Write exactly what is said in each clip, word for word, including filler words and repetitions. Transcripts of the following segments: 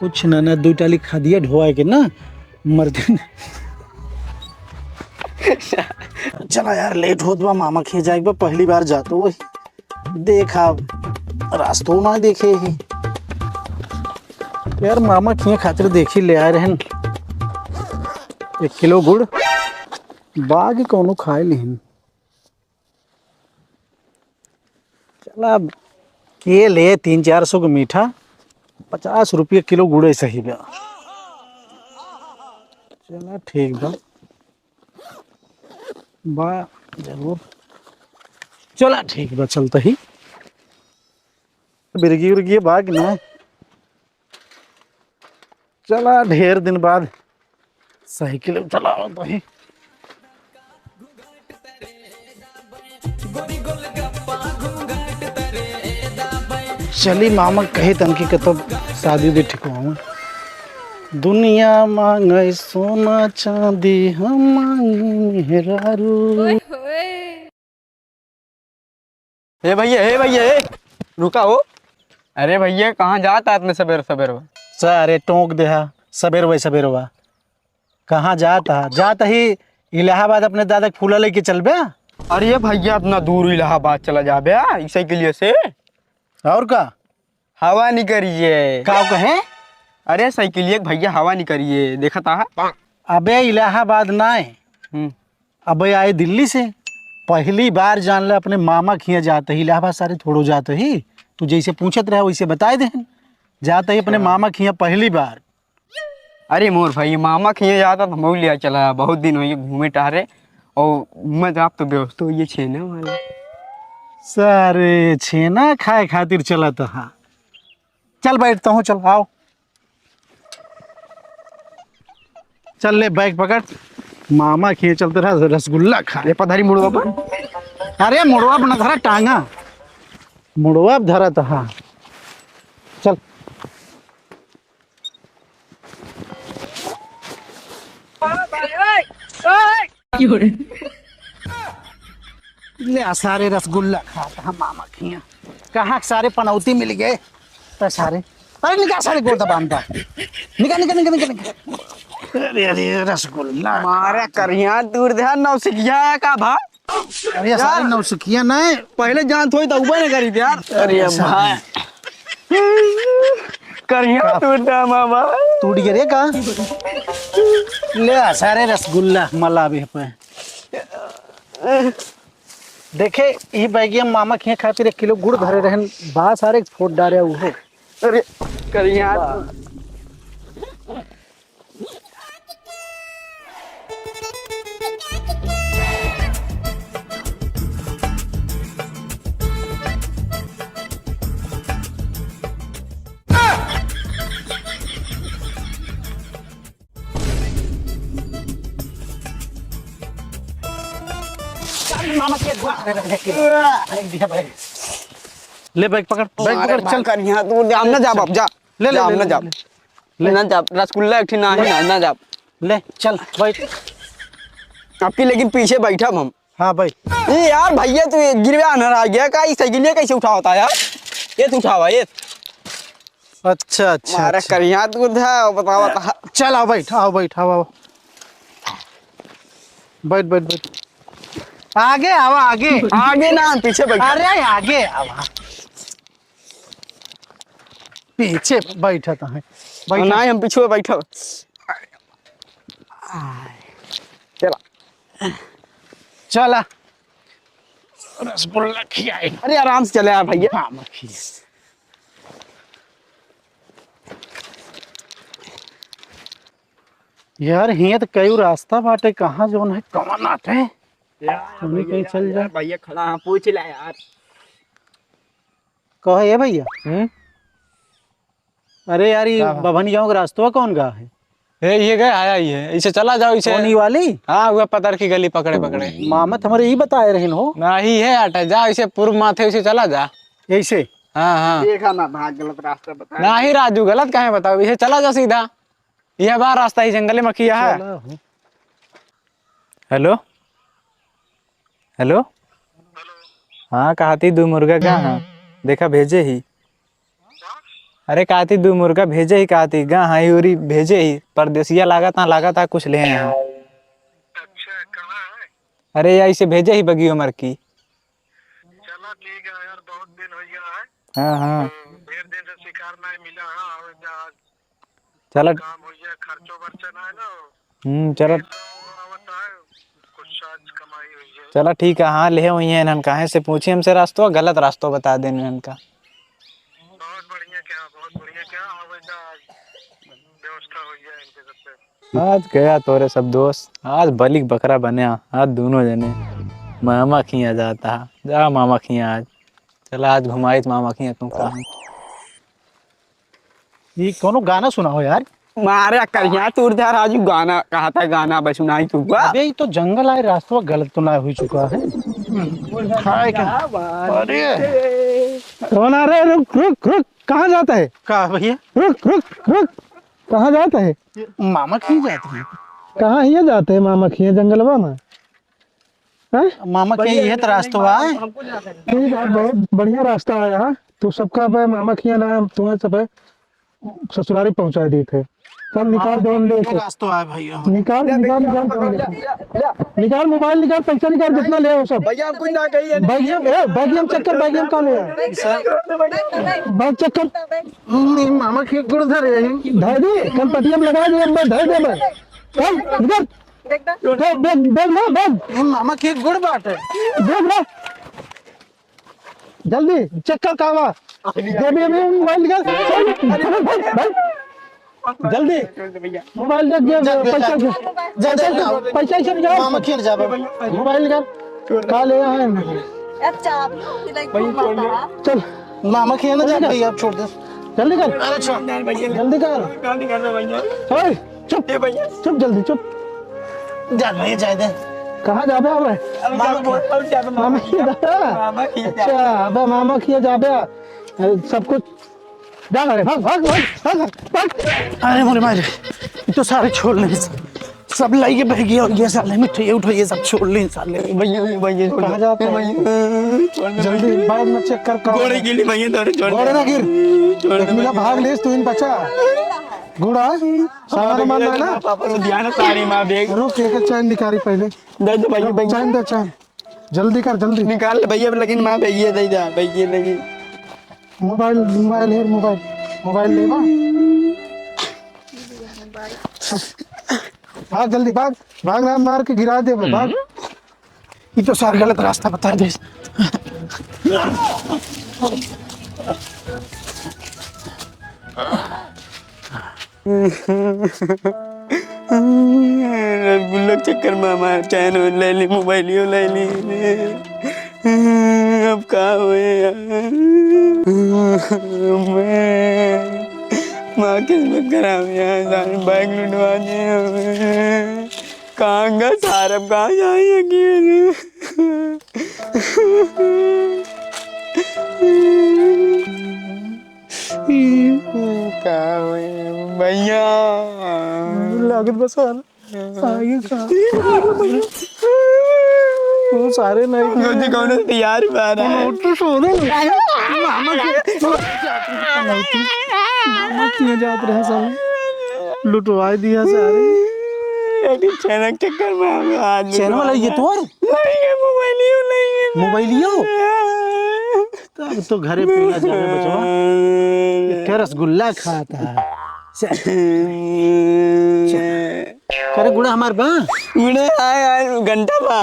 कुछ ना, ना, दुइ टाली खदिया ढोवाए के ना, मर्दन। चला यार, लेट होत बा, मामा खियाँ जाए के बा, पहली बार जात हई। देखा, रास्तो ना देखे ही। यार, मामा खियाँ खातिर देखी ले आए रहन एक किलो गुड़, बाकी कौनो खाए लिहिन। चला, अब के ले तीन चार सौ के मीठा, पचास रुपया किलो गुड़े सही बा। चला, ठीक बा, बा जरूर। चला, ठीक बा, चलत ही। बिरगी उरगी बा कि ना? चला, ढेर दिन बाद साइकिल चलावत ही। चली मामा कहे तनकी के तब शादी उदी ठीक हुआ। दुनिया मांगे सोना चांदी, हम मांगे मेहरारू। हे भैया, हे भैया, हे, रुका हो। अरे भैया, कहाँ जात आदमी सबेर सबेर बा? सारे टोंक देहा, सबेर वही सबेर बा। कहाँ जात हा? जात ही इलाहाबाद अपने दादा के फूला लेके चलबे। अरे भैया, इतना दूर इलाहाबाद चला जाबे, आ, ई साइकिलिया से? और का? हवा निकरिए। का कहे? अरे साइकिलिया के भैया, हवा निकरिए, देखत हा। अबे इलाहाबाद नाय, हम्म। अबे आए दिल्ली से। पहली बार जान ले अपने मामा खिया जात ही, इलाहाबाद सारे थोड़ो जात ही। तू जैसे पूछत रहे वैसे बताए देहन। जात ही अपने अच्छा। मामा खिया पहली बार। अरे मोर भाई, मामा खिया जाता तो हमहू लिया चला, बहुत दिन होइए घूमे टहरे। और मैं तो आप तो व्यवस्था होइए छेना वाला। सारे छेना खाए खातिर चलत हा। चल बैठ तो हूँ, चल आओ। चल ले बैग पकड़, मामा खिए चलते रहा रसगुल्ला खा। ये पधारी मुड़वा पर। अरे मुड़वा अपना धरा टांगा, मुड़वा धरा तो हाँ। चल। ले आ सारे रसगुल्ला खात हम मामा खिया। कहाँ सारे पनौती मिल गए? तो सारे, अरे निकाल सारे गोड़ दबान का। निकाल, निकाल, निकाल, निकाल, निकाल। अरे, अरे, रसगुल्ला। मारा करिया दूर ध्यान नौसिखिया का भा। अरे, सारे यार। नौसिखिया नहीं। पहले जानत होई तो उबे न करी यार। अरे ऐसा भाई। है। करिया का? टूटा मामा। टूट गया रे का? ले आ सारे रसगुल्ला मला भी पे। देखे, ई बैगिया मामा खिया खातिर एक किलो गुड़ धरे रहन, बा सारे फोड़ डारे उहो। अरे, करिया। ले बैग पकड़, बैग अरे पकड़, चल। कर यहाँ तू जा, हम ना जा बाप, जा। ले, ले, जा, ले, हम ना ले, जा। ले। ले। ना जा, रसगुल्ला एक ठे ना ही ना, ना जा। ले, चल, बैठ। आपकी लेकिन पीछे बैठा हम। हाँ, बैठ। ए यार भैया, तू ये गिरवे आनर आ गया का? ई साइकिलिया कैसे उठावता यार? ये तू उठावा, ये। अच्छा, अच्छा, मारा अच्छा। करिया तू था, बतावा था। चल, आओ, बैठ, आओ, बैठ, आओ, आओ। बैठ, बैठ, बैठ। आगे आवा, आगे। आगे ना, पीछे बैठ। अरे, आगे आवा। पीछे बैठत है। बैठ। नहीं, हम पीछे बैठब। चला। चला। रसगुल्ला खियाए। अरे, आराम से चले यार भैया। हाँ, मक्खी। यार, हियाँ त कई रास्ता बाटे, कहाँ जौन है, कौन आटे? यार, हमनी भैया, कहीं चल यार, जा। भैया खड़ा है, पूछ ले यार। कहो, ए भैया। हम्म? अरे यार, ये का बा? भभनी गाँव के रास्तवा कौन गा है? ए, ये गए, आया ही है। इसे चला जाओ, इसे। कौन, ई वाली? हाँ, वह पतर की गली पकड़े, पकड़े। मामा त हमरे ई बताए रहिन हो। नहीं है आटा, जा इसे पूर्व माथे, इसे चला जा। ऐसे? हाँ, हाँ। देखा ना, भाग गलत रास्ता बता। नहीं राजू, गलत काहे बताओ, इसे चला जा सीधा। यह बा रास्ता ही जंगले में किया है। चला हो। हेलो, हेलो। हाँ, कहा थी दो मुर्गा का है? देखा भेजे ही। अरे काती दू मुर्गा भेजे ही काती, गा हाँ यूरी भेजे ही, परदेसिया लागत हाँ, लागत हाँ कुछ ले हैं। अच्छा, कहाँ है? अरे ऐसे भेजे ही बगियो मरकी। चला ठीक है यार, बहुत दिन हो गया है। हाँ, हाँ। तो ढेर दिन से शिकार नहीं मिला है, और जा चला। काम हो जाए, खर्चो बर्चा ना है ना। हम्म, चला। ये तो आवत है, कुछ आज कमाई हो जाए। चला ठीक है, हाँ, ले हुई हैं इन्हन काहे से पूछी हमसे रास्तो, गलत रास्तो बता देन इन्हन का। बहुत बढ़िया क्या, बहुत बढ़िया क्या, आवे का व्यवस्था हो जाए इनके सबसे। आज गया तोरे सब दोस्त, आज बलिक बकरा बने, आज दोनों जने मामा खिया जाता है, जा मामा खिया आज। चला आज घुमाई मामा खिया तू कहाँ। ये कौनो गाना सुनाओ यार। मारे करिया तूर दे राजू, गाना कहा था, गाना बस सुनाई तू बा। अबे ये तो जंगल आए, रास्ता गलत तो ना हो चुका है। हाय क्या? अरे कौन आ रहा है? रुक रुक रुक, कहाँ जाता है? का भैया? रुक रुक रुक, कहाँ जाता है? मामा खिया जाता है। कहाँ हिया जाते हैं मामा खिया? जंगलवा में। हैं? मामा के ये तो रास्ता है। ठीक है, बहुत बढ़िया रास्ता है यहाँ। तू सबका पे मामा खिया ना, तुम्हें सब है ससुरारी पहुँचा दी थे। चल निकाल, मामा जौन ले ये से। रास्ता है भैया। निकाल, निकाल, निकाल, निकाल। निकाल मोबाइल, निकाल पैसा, निकाल जितना ले हो सब। भैया हम कुछ ना कही है। बैगियम, ए, बैगियम चेक कर, बैगियम का ले है? सर। बैग चेक कर। नहीं, मामा के गुड़ धरे हैं। धर दे, कल पटियम लगा दे, अंदर धर दे मैं। चल, निकल। देख दा। तो बैग, बैग ना, बैग। ये मामा के गुड़ बाटे। बैग ना। जल्दी, चेक कर का बा। जेबी में मोबाइल निकाल। चल, चल, चल, चल। जल्दी। मोबाइल देख, दे, दे, पैसा दे। दे, दे, पैसा, पैसा, पैसा निकाल। मामा खेल जाबे। मोबाइल निकाल। का ले आए हैं? अच्छा, आप लोग भी लाइक घूमता है। चल। मामा खेल ना जा भैया, आप छोड़ दे। जल्दी कर। अरे छोड़। जल्दी कर। ओए, चुप। ए भैया। चुप जल्दी, चुप। जा भैया, जाए दे। कहाँ जाबे अब? अब मामा जाबे, के, अब जाबे, मामा मामा के जाबे। मामा के जाबे। अच्छा, अब मामा के जाबे। सब कुछ जा रे, भाग, भाग, भाग, भाग, भाग। अरे मोरे मारे, ये तो सारे छोड़ ले, सब लाइके बह गया और ये साले मिठाई उठाई, ये सब छोड़ ले साले। भैया, भैया, कहाँ जाते हैं? भैया, छोड़ दे जल्दी, भैया। बैग में चेक कर, कर। गोड़े गिली भैया, थोड़े छोड़ दे। गोड़े ना गिर। छोड़ दे एक मिला भैया। भाग ले, तू इन बचा। गुड़ा, सामान हाँ, वामान भैया, ना, ना? पापा ने दिया ना साड़ी माँ बैग। रुक, एक चैन निकारी पहले। दे दे भैया, रुक, भैया। चैन दे, चैन। जल्दी कर, जल्दी। निकाल ले भैया, लेकिन माँ भैया दे दे, भैया दे दे। मोबाइल, मोबाइल है, मोबाइल। मोबाइल लेबा? भाग जल्दी, भाग। भाग ना, मार के गिरा देबे, भाग। ये तो सार गलत रास्ता बता दे। रसगुल्ला के चक्कर में हमार चैन ले ली, मोबाइलियो ले ली। अब का होए यार? मैं माँ किस्मत खराब है यार, सारे बैग लुटवा दिए हमें। कहाँ का सार, अब कहाँ जाए अकेले? का होए भैया? लागत बस आ आगे का? वो सारे नहीं। रोजी कौन है? तैयार बा रहा है। वो तो सो रहे हैं। मामा की, मामा की जात रहे सारे। लुटवा दिया सारे। एक छेना के चक्कर में हम आज चैन वाला ये तोर? नहीं, ये मोबाइलियो नहीं है। मोबाइलियो? तब तो घरे पीला जावे बचवा। ये क्या रसगुल्ला खाता है? से-, से-, करे गुड़ा हमार बा? गुड़ा आय, आय, घंटा बा।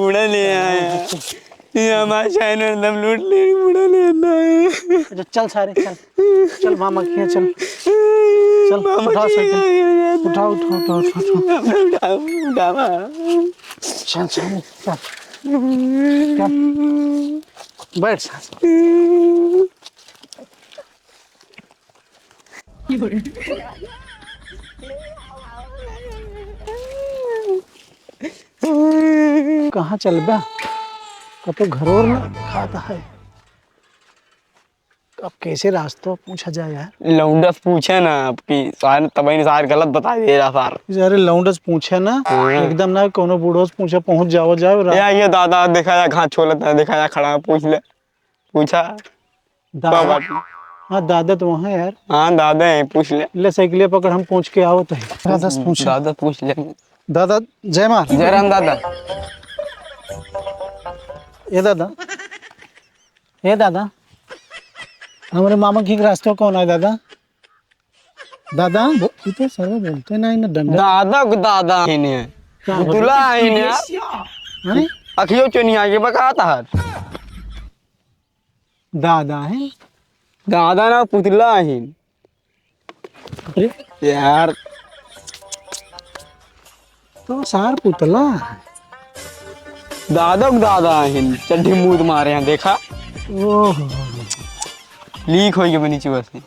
गुड़ा ले आय। ये हमार चैन एकदम लूट ले, गुड़ा ले आय। अच्छा, चल सारे, चल। चल मामा के यहाँ चल। चल, मामा उठाओ के साइकिल। यहाँ, यहाँ, उठाओ, उठाओ, उठाओ, उठाओ, उठाओ। उठाओ, उठाओ। चल, चल, चल। चल। बैठ साथ। कहाँ चलबा? कतो घरोर ना खाता है। अब कैसे रास्ता पूछा जाए यार? लौंडस पूछे ना आपकी, सार तबई ने सार गलत बता दे रहा सार। अरे लौंडस पूछे ना, हाँ। एकदम ना कोनो बूढ़ो से पूछे, पहुँच जाओ, जाओ रा- या, ये दादा देखा या, घास छोलत है, देखा या, खड़ा है, पूछ ले, पूछा। दादा, बाबा। हाँ, दादा तो वहाँ है यार। हाँ, दादा है, पूछ ले। ले, साइकिलिया पकड़, हम पहुँच के आवत है। दादा से पूछ। दादा पूछ ले। दादा, जय माँ। जय राम दादा। ए दादा, ए दादा, हमरे मामा के रास्ता कौन है दादा? दादा, बो-, ई तो सरवा बोलते नहीं ना, डंडा। दादा को दादा ही नहीं है। का पुतला बोलते? ही नहीं है। अरे? अखियो चुनिया के बकात है। दादा है? दादा ना, पुतला ही। अरे? यार। तो सार पुतला। दादा को दादा ही, चड्ढी मूत मारे हैं, देखा? ओहो। लीक होई के बनी चुआ से।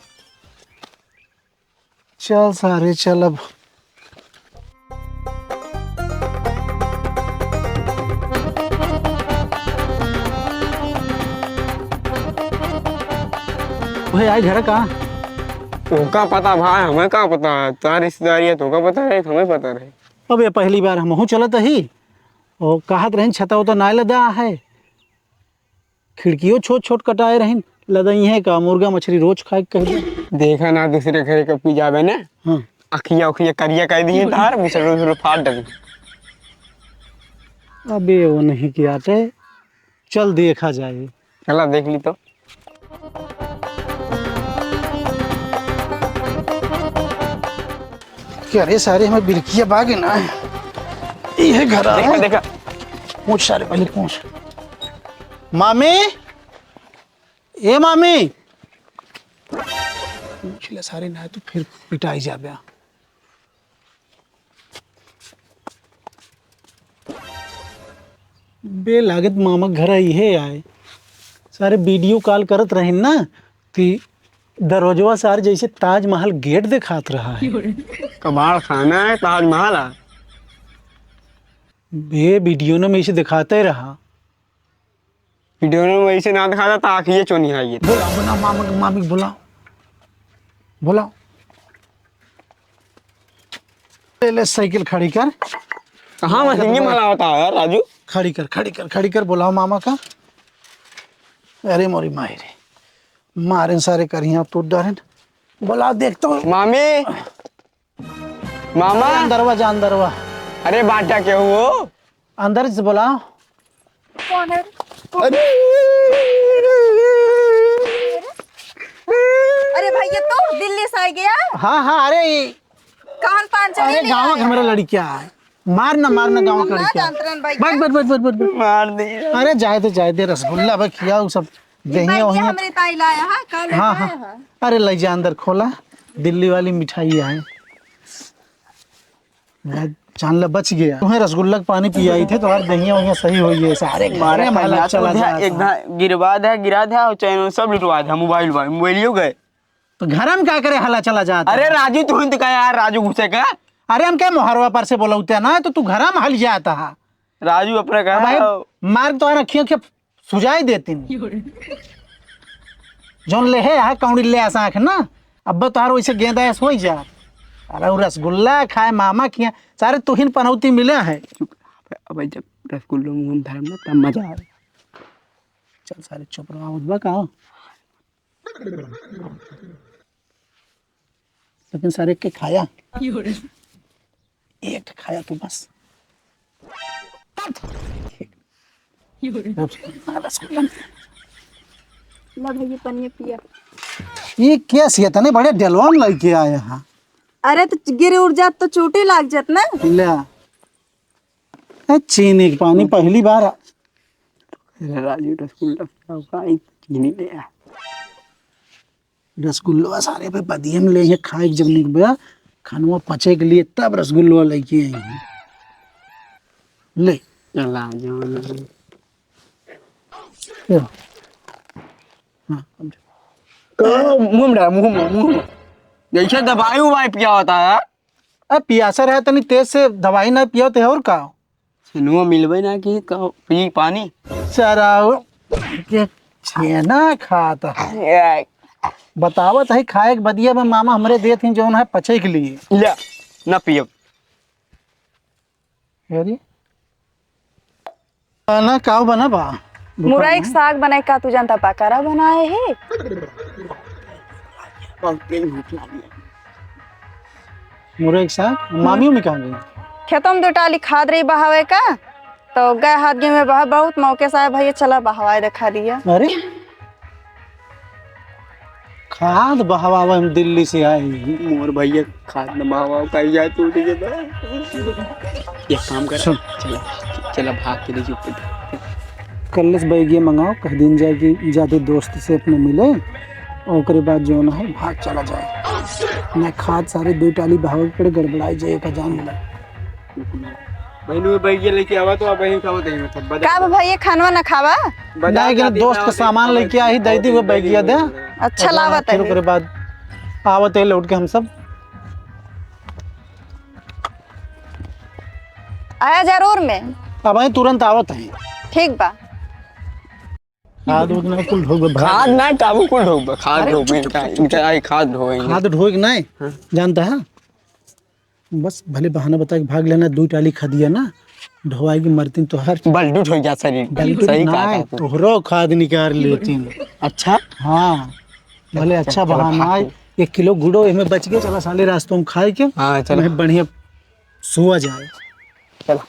चल सारे, चल अब। ओहे, आए घर का? तोका पता भाई, हमें का पता है? तोहार रिश्तेदारी है, तोका पता रहे, हमें पता रहे। अब ये पहली बार हमहू चलत ही। ओ, कहत रहन छता उता नाय लदा है। खिड़कियो छोट छोट कटाए रहिन, लदइहे का, मुर्गा मछरी रोज खाए के कह दे। देखा ना, दूसरे घरे कब की जावे ने, हाँ। अखिया उखिया करिया कर दिए तार, मुसर उसर फाड़ डली। अबे वो नहीं किया टे, चल देखा जाए। चला देख ली तो। क्या रे सारे, हमें बिरकिया बागे ना, इहे घर देखा, है। देखा। पूछ सारे, पहले पूछ। मामी, ए मामी, पूछ ले सारे, ना तो फिर पिटाई जाबे। बे लागत मामा घर इहे आए। सारे video call करत रहिन ना, ती दरवाजवा सार जैसे ताजमहल gate दिखात रहा है। कबाड़ खाना है, ताजमहल है। बे video न में इसे दिखाते रहा। Video में वैसे ना दिखाता, ताकि ये चोनी है ये। बोला, बोला, मामा, मामी बोला। बोला। ले, ले, साइकिल खड़ी कर। कहाँ मशीन में भला होता है यार, राजू? खड़ी कर, खड़ी कर, खड़ी कर, बुलाओ मामा का। अरे मोरी माई रे, मारे सारे करिया तोड़ डारे। बुलाओ, देख तो। मामी, मामा। अंदरवा जा, अंदरवा। अरे बाटा के हो? अंदर से बुलाओ। कौन है? कौन? अरे। अरे भाई, ये तो दिल्ली से आ गया। हाँ, हाँ, अरे, ये कान पान चली अरे, नहीं गाँव आया। का हमारा लड़किया है। मार ना, मार ना, गाँव हम का ना लड़किया। जानते रहन भाई। बस, बस, बस, बस, बस, बस। मार दे। अरे, जाए दे, जाए दे, रसगुल्ला भाई खियाओ सब। ये दहिया भाई, ये वहिया। हमरे ताई लाया है, कल हाँ, लाया हाँ। है। अरे, ले जा अंदर, खोला। दिल्ली वाली मिठाई है। मैं जान ला बच गया। तुम्हें रसगुल्ला के पानी पियाई थे, तो यार दहिया वहिया सही होई है, सारे मारे घरे में हला पहला चला तो जाता। एक धा-, गिरवा दे, गिरा दे, और चैन सब लुटवा दे, मोबाइल, मोबाइल, मोबाइलियो गए। तो घर में का करे, हला चला जाता अरे है? राजू, तू ही तो कहा यार, राजू घुसे का। अरे हम क्या मोहरवा पर से बोलौते ना, तो तू घर में हल जाता है। राजू अपना कहा अब भाई, है। मार तो यार अखियों के सुजाई देतिन। जौन लेहे हा कौड़ी ले आसा आँख ना, अब तोहार वैसे गेंदा ऐस होई जा। अरे उ रसगुल्ला खाए मामा किया, सारे तुहिन पनौती मिले है। चुप। अब जब रसगुल्लो मुँह में धरम ना, तब मजा आवे। चल सारे चुप रहो, उठबा का हो? लेकिन सारे के खाया। एक खाया तू बस। ला भैया, पनिया पिया। ये कैसे इतने बड़े डेलवा में लेके आए हैं? अरे, तो गिर उड़ जात तो चोटे लाग जात ना। ले। ए, चीनी के पानी पहली बार आ- अरे राजू, रसगुल्ला खाओ, का ई चीनी ले आ। रसगुल्ला सारे पे बदियम ले हैं, खाए के जब निकबा, खानवा पचे के लिए तब रसगुल्ला लेके आई हैं। ले। चला जाओ ना। ले। हाँ, अब जा। कहाँ? मुँह में डाल, मुँह में, मुँह में। जैसे दवाई उवाई पिया होता है। अब पियासा रहे तनी तेज से दवाई ना पियो ते और का? सिनुआ मिलबे ना कि का पी पानी। सराव के छेना खात है। ए। बतावत है खाए के बदिया में मामा हमरे देत ही जौन है पचे के लिए। ले, ना पियब। अरे, खाना का बना बा? मुरई के साग बनाए का तू जानता पकरा बनाए है? बहुत तेज भूख लागी है। मुर्गा के साथ मामी उमी कहाँ गई? खेतों में दो टाली खाद रही बहावे का, तो गए हाथ गेहूं में बहा बहुत मौके से आए भैया, चला बहावाए देखा दिया। अरे, खाद बहावा हम दिल्ली से आए। मोर भैया खाद न बहावा, कहीं जाए तो उठ के बा। एक काम कर, सुन। चला, चला भाग के देखिए ऊपर। कल्लेस बैगिया मंगाओ, कह दिन जाए कि जादे दोस्त से अपने मिले, और ओकरे बाद जौन है भाग चला जाए। ना खाद सारे दो टाली बहावे के पड़े, गड़बड़ाई जाए का जान ले। बहनू बैगिया लेके आवा तो अब यहीं खावा देंगे, मतलब, बजा का बा भैया, खानवा ना खावा? बजा ना, एक दोस्त के सामान लेके आई, दे दी, वो बैगिया दे। अच्छा, लावत है। ओकरे बाद आवत है लौट के हम सब। आया जरूर में। अब आई तुरंत आवत है। ठीक बा। खाद उद ना कुल ढोक बा। खाद ना टाबू कुल ढोक बा। खाद अरे ढोक चुप, में चुप, का, चुप, चुप, इनका चुप। आई खाद ढोएंगे। खाद ढोए के नहीं। हाँ। जानता है? बस भले बहाना बता के भाग लेना, दो टाली खदिया ना ढोआई की मरती तो हर बलडू ढोई जा शरीर। बलडू सही कहा नहीं, था। तोहरो खाद निकाल लेती। अच्छा? हाँ। भले अच्छा, अच्छा चलो, बहाना भाग आए। ले। एक किलो गुड़ो एमे बच गए, चला साले रास्तों में खाए के। हाँ, चलो। मैं बढ़िया सोआ जाए। चलो।